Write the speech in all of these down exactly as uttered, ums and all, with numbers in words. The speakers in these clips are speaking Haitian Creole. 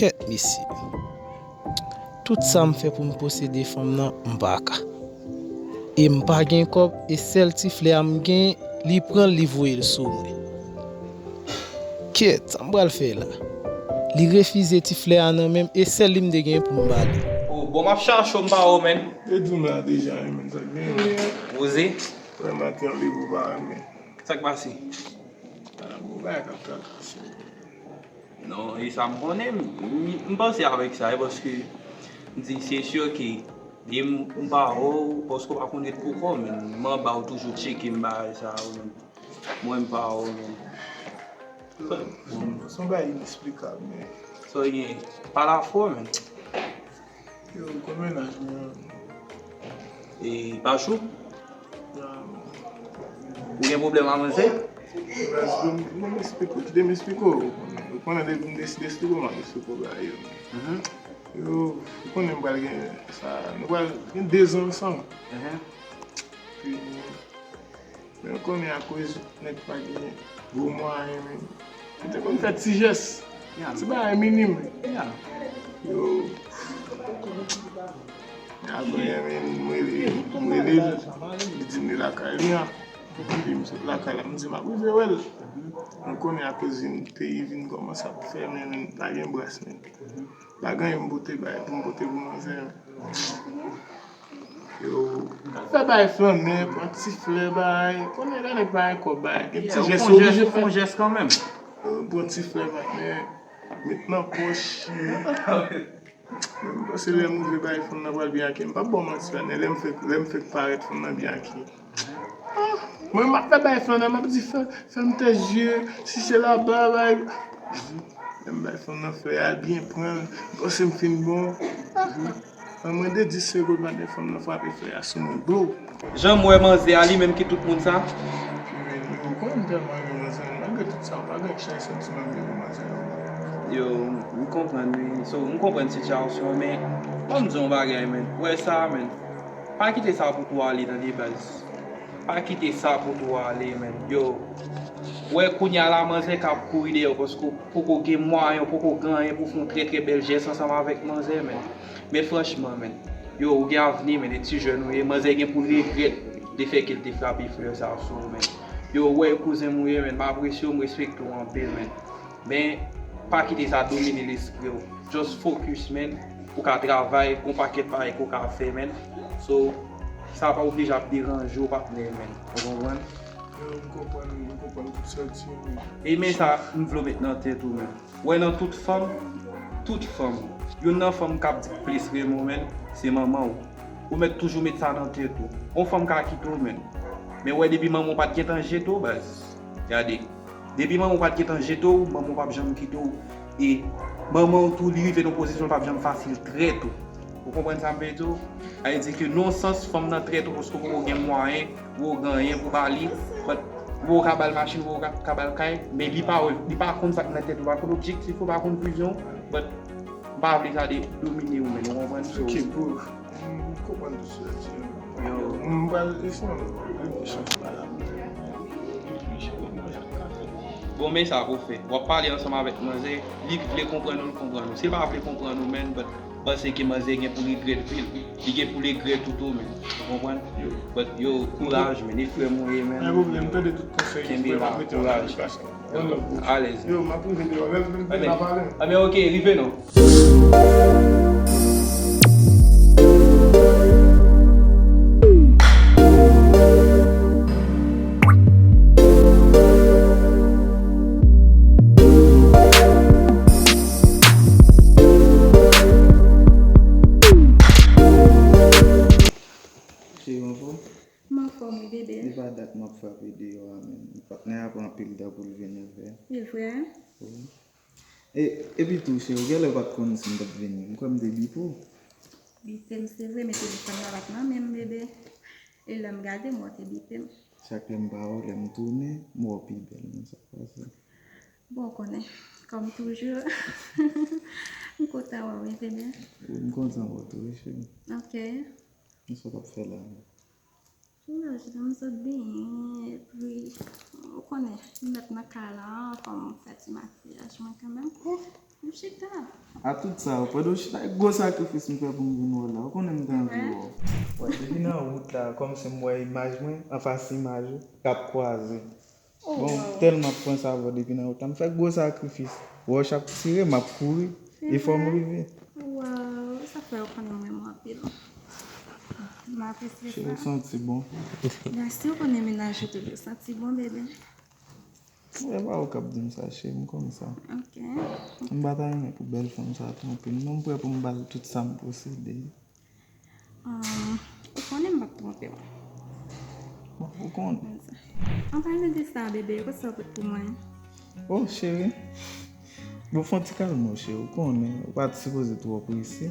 Kèt, mesye. Tout sa m fè pou m posede fanm nan, m pa ka. E m pa gen kòb, e sèl ti flè a m gen, li pran l, li voye l sou mwen. Kèt, sa m pral fè la? Li refize ti flè a nan men m, e sèl li m te gen pou m ba li. Oh, bon, m ap chache w, m pa wè w, menn. Te di w la deja, wi, menn, sa k gen. Poze. Frè maten an, li pou pa renmen. Sa k pase? Ah, bon, bagay k ap trakase. Non, e sa m konnen, m, m, m panse avèk sa, e paske m di, se si ke depi m, m pa wè w, paske w pa konn ret pou kò w, men m anba w toujou tcheke m bagay sa yo, men mwen m pa wè w, men. Se yon bagay inesplikab, men. Sa w gen? Pale afè w, men. Yo, konn mennaj mwen an. E pa chou? Ou gen pwoblèm a manzè? Baz, bon, bon, m esplike w, kite m esplike w. Ou konnen depi m deside esplike w, m ap esplike w bagay yo. Mhm. Yo, ou konnen m pral gen sa, nou pral gen de zan ansanm. Mhm. Epi, men ou konnen akoz nèg pa gen gwo mwayen, men. Li te konn fè ti jès. Yeah. Ti bagay minim. Yeah. Yo. Apre, men, m rele, m rele l. Li di m li lakay li an. Epi m sot lakay la, m di m ap rive wè l. M konnen akoz vin peyi, vin kòmanse ap fè, men, men, pa gen bras, men. Pa gen anyen m pote bay, pou m pote pou manzè, men. Yo, fè bay flannen, pran ti flè bay. Konnen lè nèg pa gen kòb bay. Gen ti jès, ou oblije fè. Fè yon jès kanmenm. Yo, pran ti flè bay, men met nan pòch. Men m panse lè m rive bay fanm nan pral byen ak li. M p ap ba w manti la, men lè m fèk, lè m fèk parèt fanm nan byen ak li. Ah, mwen, m ap fè bay flannen, m ap di, fè, fè m tès zye, si se laba, bay. Lè m bay fanm nan flè a, l byen pran l, m panse m fin bon. Nan mwens de dis segonn, maten, fanm nan frape flè a sou mwen, blo. Jan m wè manzè a, li menm ki tout moun sa? Ou konnen m tèlman renmen manzè, malgre tout sa, ou pa gen chans santiman m gen pou manzè yo. Yo, m konprann, wi. So, m konprann sitiyasyon w, men, ban m di w yon bagay, men. Ou wè sa, men. Pa kite sa pou tou ale, tande, baz. Pa kite sa pou tou ale, men. Yo, wè kounye a la, manzè k ap kouri dèyè w, paske w poko gen mwayen, w poko gen anyen pou w fè yon trè, trè bèl jès ansanm avèk manzè, men. Men franchman, men. Yo, ou gen avni, men, e ti jèn ou ye, manzè gen pou l regrèt lefètke l te frape flè sa sou ou, men. Yo, ou wè kouzen m ou ye, men, m apresye w, m respekte w anpil, men. Men, pa kite sa domine lespri w. Just focus, man. Ou ka travay, gon pakèt bagay ke w ka fè, man. So, sa pa oblije ap deranje w, patnè, man. Ou konprann? Yo, m konprann, m konprann tout sa w di yo, man. E men sa, m vle w met nan tèt ou, man. Ou wè nan tout fanm, tout fanm, youn nan fanm k ap di plis renmen w, man, se manman w. Ou mèt toujou met sa nan tèt ou. Yon fanm ka kite w, man. Men ou wè depi manman w pa t gentan jete w, baz. Gade. Depi manman w pa t gentan jete w, manman w p ap janm kite w. E manman w tou, li rive nan pozisyon l p ap janm fasil trèt ou. Ou konprann sa m vle di w? Sa vle di ke nan yon sans, fanm nan trèt ou paske w poko gen mwayen, w poko gen anyen pou ba li, but w poko ka ba l machin, w poko ka, ka ba l kay, men li pa wè, li pa konn sa k nan tèt ou, pa konn objektif ou, pa konn vizyon w, but m pa vle sa de domine ou, men, ou konprann? So, ok, bro. M konprann tout sa w di yo. Yo. M pral eseye yon lòt chans pa la. Bon, men sa pou fè. W ap pale ansanm avèk manzè, li vle konprann ou, l konprann ou. Si l pa vle konprann ou, man, but panse ke manzè gen pou l regrèt vi l. Li gen pou l regrèt ou tou, man. Ou konprann? Yo. But yo, kouraj, man. E frè m ou ye, man. Pa gen pwoblèm, m tande tout konsèy yo. Kenbe la, kouraj. Alèz. Yo, m ap rive deyò. Lè m vin, m ap pale. Anben, ok, rive non. Cheri, w anfòm? M anfòm wi, bebe. E pa dat m ap frape deyò a, men. Patnè a pran anpil tan pou l vini, vre. E vre? Wi. E, epi tou, cheri, ou genlè pa t konn si m t ap vini. M kwè m te bipe w. Bipe m, se vre, men telefòn nan pa t nan men m, bebe. E lè m gade, m wè w te bipe m. Chak lè m pa wè w, lè m tounen, m wè w pi bèl, men sa k pase. Bon, ou konnen, kòm toujou, m kontan wè w, wi, bebe. Wi, m kontan wè w tou, wi, cheri. Ok. Men sa w ap fè la, men? Kouraj, m sot benyen, epi, ou konnen, m mèt nan kay la, fò m fè ti makiyaj mwen kanmenm. M chita. A tout sa, pandan w chita, e gwo sakrifis m fè pou m vin wè w la. Ou konnen m te anvi wè w. Wè, depi nan wout la, kòmsi m wè imaj mwen, anfas imaj ou, k ap kwaze. Bon, m tèlman ap panse avè w depi nan wout la. M fè gwo sakrifis. Wòch ap tire, m ap kouri. E fò m rive. Waw, sa fè yo konnen m renmen w anpil. M apresye sa. Cheri, w santi bon. Mèsi, ou konnen mennaj ou toujou santi bon, bebe. Se pa ou k ap di m sa, cheri, m konn sa. Ok. M pa ta renmen pou bèl fanm sa twonpe m, non, m prè pou m ba l tout sa m posede. Ahn, ou konnen m p ap twonpe w. Bon, ou konnen. An palan de sa, bebe, kote sa w pot pou mwen? Oh, cheri. Bon, fè yon ti kalme w, cheri. Ou konnen, ou pa t sipoze twò prese.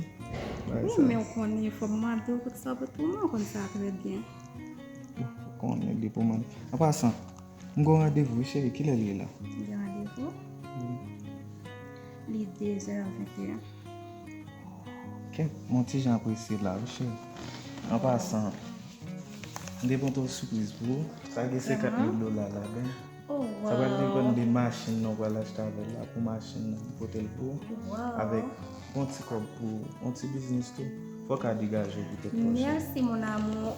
Wi, men ou konnen, fò m mande w kote sa w pot pou mwen, ou konn sa trè byen. Bon, ou konnen, depi w mande. An pasan, m gen yon randevou, wi, cheri. Kilè l ye la? Ou gen randevou? Wi. Li de zè vennteyen. Kèt, m on ti jan prese la, wi, cheri. An pasan, m te pote yon sipriz pou ou. Sa gen senkant mil dola ladan. Oh, sa pral depann de machin nan ou pral achte avè l la. Pou machin nan, m pote l pou ou. Avèk yon ti kòb pou yon ti biznis tou. Fò w ka degaje w pou tèt pwòch. Mèsi, mon amour.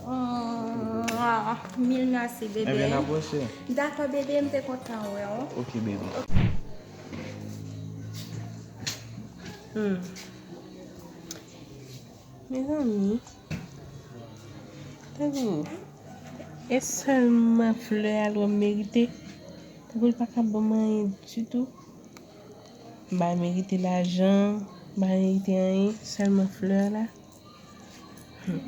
Mwa. Mil mèsi, bebe. Ebyen, n ap wè, cheri. Dakò, bebe, m te kontan wè w. Ok, bebe. Hmm. Mezanmi, tande, e sèlman flè a l wè m merite? Tankou l pa ka ban m anyen ditou. M pa merite lajan, m pa merite anyen, sèlman flè la. Hmm.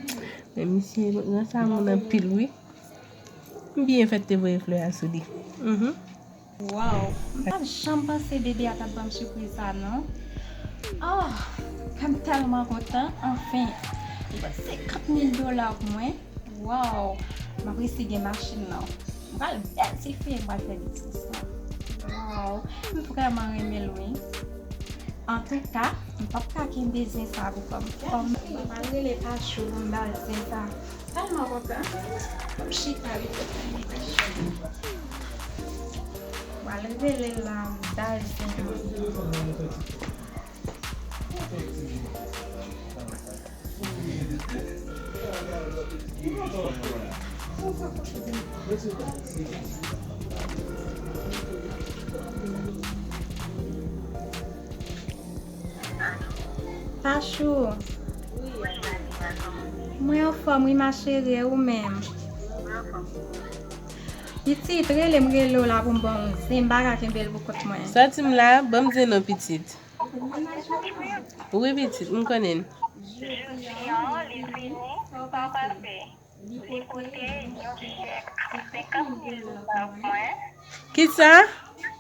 Men misye ranse moun anpil, wi. M byen fèt te voye flè a sou li. Mhm. Waw, m pa t janm panse bebe a t ap ban m sipriz sa non. Oh, kè m tèlman kontan, anfen. Li ban senkant mil dola pou mwen. Waw, m ap resi gen machin nan. M pral bèl ti fi, m pral fè biznis lan. Waw, m vrèman renmen l wi. Antouka, m p ap ka kenbe zen sa pou kò m. Kòm m pral rele Pachou pou m ba l zen sa. Tèlman kontan. M chita li pou fè mwen. Pral rele l la, m ba l zen an. Pachou. Mwen anfòm wi ma chérie, ou menm? Pitit, rele m, rele w la pou m ba w yon zen, m pa ka kenbe l pou kont mwen. Sòti m la, ban m zen non pitit. Wi pitit, m konnen. Jodi an, li vini, sa w pral fè? Li pote yon chèk senkant mil dola pou mwen. Kisa?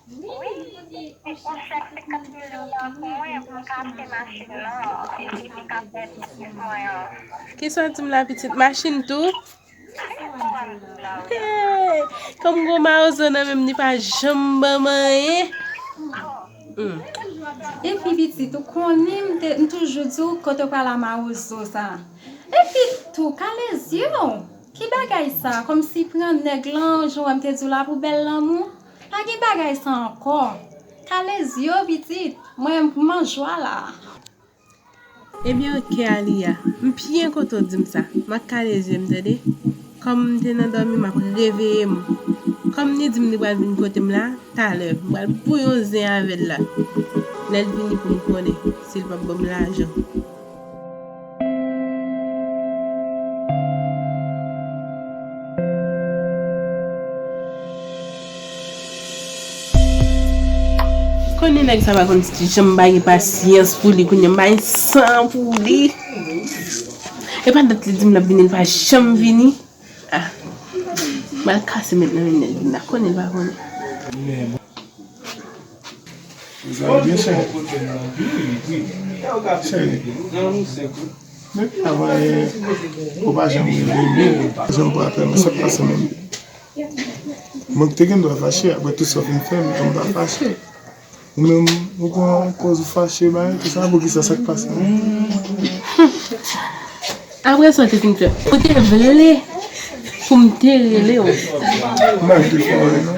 Wi, li pote yon chèk senkant mil dola pou mwen pou m ka achte machin nan, epi pou m ka fè biznis mwen an. Kisa w di m la pitit? Machin tou? Hey! Kòm gwo mawozo nan men m, li pa janm ban m anyen. Hmm. Epi pitit, ou konnen m te, m toujou di w kote w pral a mawozo sa. Epi tou, kale zye w. Ki bagay sa? Kòmsi pran nèg lan, jan w wè m te di w la, pou bèl lanmou. Pa gen bagay sa ankò. Kale zye w, pitit. Mwen, m pran jwa la. Ebyen, oke, Aliya. M byen kontan w di m sa. M ap kale zye m, tande. Kòm m te nan dòmi, m ap reveye m. Kòm li di m li pral vin kote m la, talè, m pral bouyon zen avè l la. Lè l vini pou m konnen si l p ap ban m lajan. Konnen nèg sa pa konn janm pa gen pasyans pou li, kounye a m pa gen san pou li. E pa dat li di m l ap vini, li pa janm vini. Ah, m al kase met nan men nèg la, konnen l pa konnen. Mezanmi, byen chè. Chè. Depi avan yè, ou pa janm rele m, ou pa janm pran apèl mwen, sa k pase menm? Mwen ki te gen dwa fache, apre tout sa w fin fè m, m pa fache. Ou menm, ou pran pòz ou fache, bagay, tout sa, poukisa, sa k pase menm? Apre sa w te fin fè, ou te vle pou m te rele w. M pa vle fè w anyen non.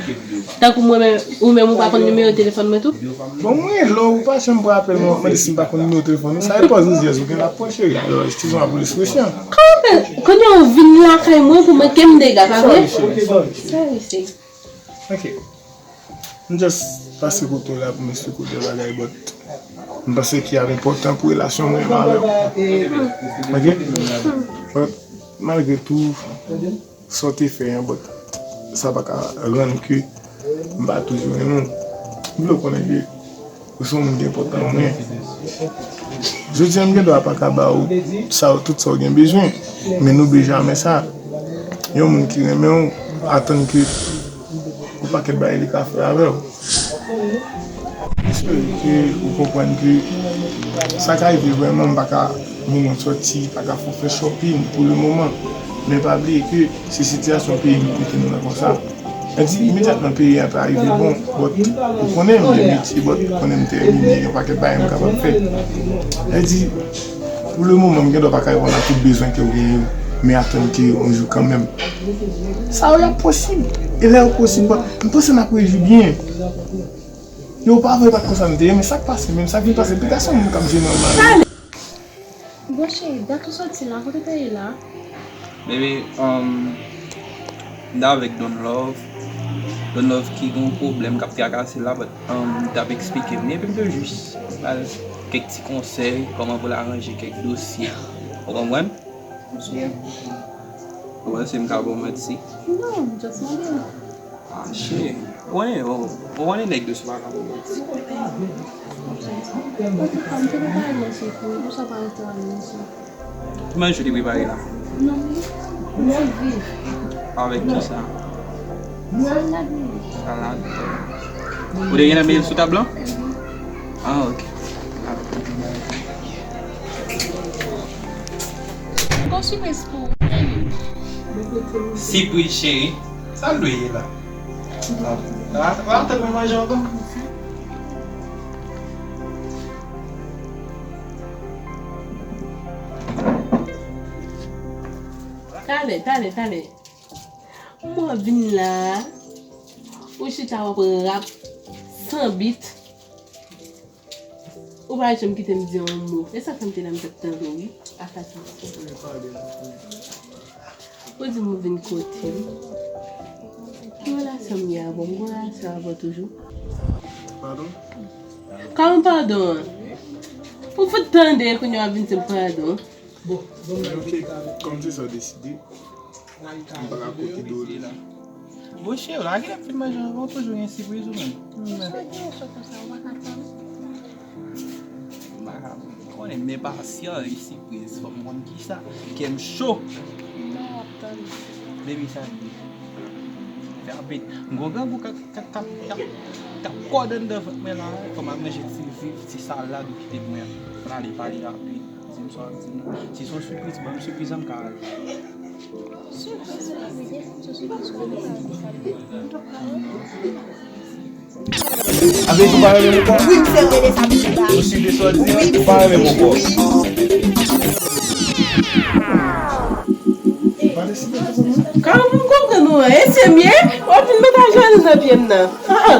Tankou mwen menm, ou menm ou pa konn nimewo telefòn mwen tou? Bon, mwen, lè ou pa janm pran apèl mwen, w ap mande si m pa konn nimewo telefòn ou. Sa e pòz rizyèz ou gen la pran, cheri. Alò, excuse-moi pour l'expression. Kòman fè, kounye a ou vin lakay mwen pou mwen ke m dega, pa vre? Sorry, cheri, sorry, cheri. Sorry, cheri. Ok. M just pase kote w la pou m eksplike w de bagay, but m panse ki ap enpòtan pou relasyon mwen menm avè w. Ok? But, malgre tou, sa w te fè an, but sa pa ka rann ke m pa toujou renmen w. M vle w konnen ke ou se yon moun ki enpòtan pou mwen. Jodi a, m gen dwa pa ka ba w sa, tout sa w gen bezwen, men nouble jamè sa. Yon moun ki renmen w, atann ke yon pakèt bagay li ka fè avè w. M espere ke ou konprann ke sa ka rive vrèman, m pa ka mennen w sòti, pa ka fè w fè shopping pou le moman. Men pa bliye ke se sitiyasyon peyi nou mete nou nan konsa. Sa di, imedyatman peyi a ta rive bon, but ou konnen m gen metye, but ou konnen m te mine, gen yon pakèt bagay m kapab fè. Sa di, pou le moman, m gen dwa pa ka reponn a tout bezwen ke w genyen yo, men atann ke yon jou kanmenm. Sa yo y ap posib. E lè yo posib, but m panse n ap rejwi byen. Yo pa vre, pa t konsa m te ye, men sa k pase menm, sa k vin pase, piga se yon moun k ap jene yon mari. Bon cheri, dat ou soti la, kote w te ye la? Baby, um, m t avèk Don Love. Don Love ki gen yon pwoblèm k ap trakase l la, but, um, m t ap eksplike m. Epi m te jis ba l kèk ti konsèy, kòman pou l aranje kèk dosye. Ou konprann? Monchè. Ou panse m ka ba w manti? Non, m just mande w. Ah, shit. Ou konnen, ou, ou konnen nèg dous pa ka pwomèt. Antouka, m te prepare manje pou ou, ou sa pa rete al manje? Ki manje ou te prepare la? Non, non, viv. Avèk ki sa? Salad, wi. Salad. Ou te gentan mete l sou tab lan? Ah, ok. Gon sipriz pou ou, cheri. Sipriz, cheri. Sa l dwe ye la? Ah, ah, ah, tann mwen manje ankò. Talè, talè, talè. Mwen vin la. Ou chita w ap rap san bit. Ou pa janm kite m di yon mo. E sa fè m te la m t ap tande w, wi. Apa sa. Ou di m ou vin kote m. Ki relasyon m ye avè w? M gen relasyon avè w toujou. Padon? Kòman padon an? Ou fout tande kounye a w ap vin di m padon. Ok, kòm se sa w deside. M pa ka kote do li la. Bon, cheri, lage lè m fin manje ankò, ou toujou gen sipriz ou menm. M pa ka konnen, m enpasyan, e sipriz, fò m konn kisa. Kè m cho. Baby, sa l ye? Fè rapid. M gon grangou k ap, k ap, k ap, k ap, k ap kòd anndan vant mwen la. Fò m al manje ti viv, ti salad ou kite mwen an. Fò n ale pale rapid. Di m sa w ap di m nan. Si se yon sipriz, ban m sipriz an, m ka ale. Sipriz, wi, wi, depi se sipriz, wi, m pa vle sa. Anben, ou pa renmen popo? Wi, m se rele sa, m se ba. Ou si de sa w di, ou pa renmen popo? Kòman pou m konprann ou an? E se m ye? W ap vin met ajann nan pye m nan. Ah, ah.